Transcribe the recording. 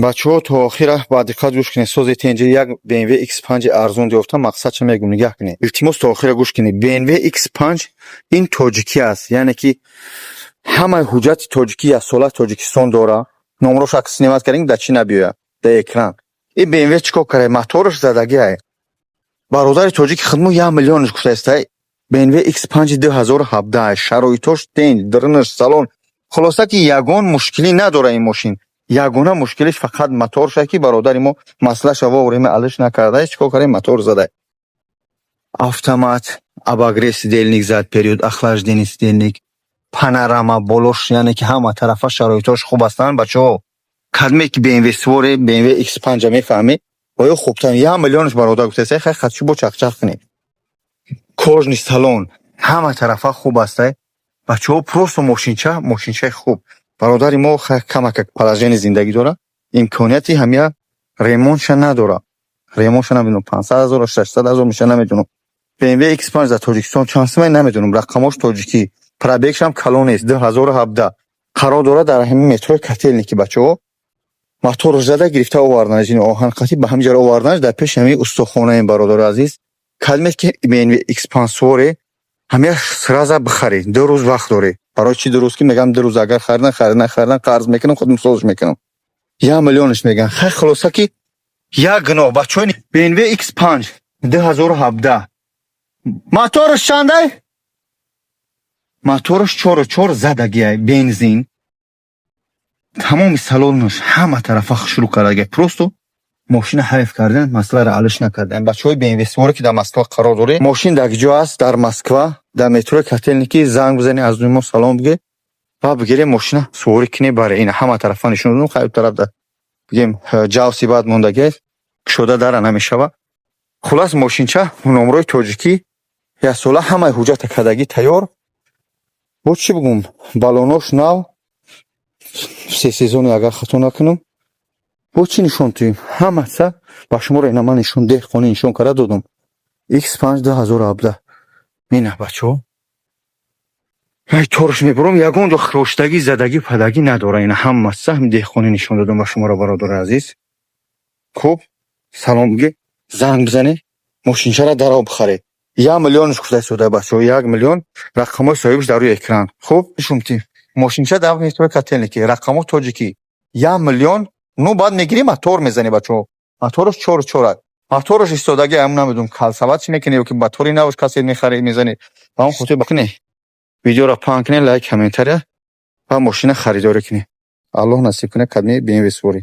Бачаҳо, то охира ба диққат гӯш кунед. Сози тенҷи як BMW X5 арзон ёфта, мақсад ча мегӯм, нигаҳ кунед. Илтимос, то охира гӯш кунед. BMW X5 ин тоҷикӣ аст, яъне ки ҳамаи ҳуҷҷати тоҷикӣ, яксола Тоҷикистон дора. Номрош акс снимать кардем, дар чӣ набиёяд, дар экран. Ин BMW чӣ кор карда? Мотораш задагиай. Бародари тоҷики худмо 1 миллионаш гуфтааст. BMW X5 2017, шароитош тенҷ, дурунаш салон. Хулоса ки ягон мушкилӣ надора ин мошин. Ягона мушкилиш фақат моторша, ки бародари мо маслаша вовремя алиш накарда, чӣ кор карда, мотор зада. Автомат, обогрев сидельник зад, период охлаждение сидельник, панорама болош, яъне ки ҳама тарафа шароитош хуб ҳастанд, бачаҳо. Кадме ки BMW суворе, BMW X5 мефаҳмед, оё хубтар 1 миллионаш бародар гуфтааст, хай хатчи бо чақчақ кунед. Кожаный салон, ҳама тарафа хуб аст. Бачаҳо, просто мошинча, мошинчаи хуб. Бародари мо камакак положение зиндагӣ дора, имконияти ҳамия ремонтша надора. Ремонтша намедонам, 500 000, 600 000 меша, намедонам. BMW X5 дар Тоҷикистон чанд сумай, намедонам, рақамош тоҷикӣ, пробегшам калон нест, 2017. Қарор дорад дар ҳамин метрои Котельники, бачаҳо. Моторш зада гирифта оварданаш, ин оҳан қатӣ ба ҳамин ҷара оварданаш, дар пеши ҳамин устохонаем, бародари азиз. Кадме ки BMW X5 суворе, ҳамия сразу бихаред, 2 рӯз вақт доред. Барои чӣ 2 рӯз ки мегӯям, 2 рӯз агар харидан, харидан, харидан, қарз мекунам, худам созиш мекунам. 1 миллионаш мегӯям. Хай, хулоса ки як гуноҳ, бачаҳои, BMW X5 2017. Мотораш чандай? Мотораш чору чор задагиай, бензин. Тамоми салонаш ҳама тарафа хушрӯ кардагиай. Просто мошина ҳайф кардан, масъаларо алиш накардан. Бачаҳои BMW суворе ки дар Москва қарор доред, мошин дар куҷо аст? Дар Москва, дар метрои Котельники занг бизанед, аз мо салом бигӯед ва бигиред, мошина суворӣ кунед, баре. Ина ҳама тарафа нишон додам, хайр, тараф бигем ҷавси баъд мондагиаст, кушода дара намешава. Хулас, мошинча номрои тоҷикӣ, яксола, ҳамаи ҳуҷҷата кардагӣ тайёр. Бо чӣ бигӯм, балонош нав, се сезони, агар хато накунам. Бо чӣ нишон туем? Ҳамаса ба шуморо ина ман нишон деҳқонӣ нишон карда додам. X5 2017. Мина, бачаҳо. Ай, торш мебурам, ягон ҷо хироштагӣ, задагӣ, падагӣ надора. Ина ҳамаса ҳам деҳқонӣ нишон додам ба шуморо, бародари азиз. Хуб, салом бигӣ, занг бизанед, мошинчаро даро бихаред. 1 миллионаш гуфта истода, бачаҳо, 1 миллион, рақамҳои соҳибаш дар рӯи экран. Хуб, нишон. Мошинча дар метрои Котельники, рақамҳо тоҷикӣ. 1 миллион, ну баъд мегирӣ, мотор мезанӣ, бачаҳо. Мотораш чору чорак. Мотораш истодагӣ, ам намедонам, калсават чӣ мекунӣ ё ки мотори навш касе мехаред, мезанед. Ба он хотир бикунед. Видеоро паҳн кунед, лайк, комментария ва мошина харидорӣ кунед. Аллоҳ насиб кунад кадми BMW суворӣ.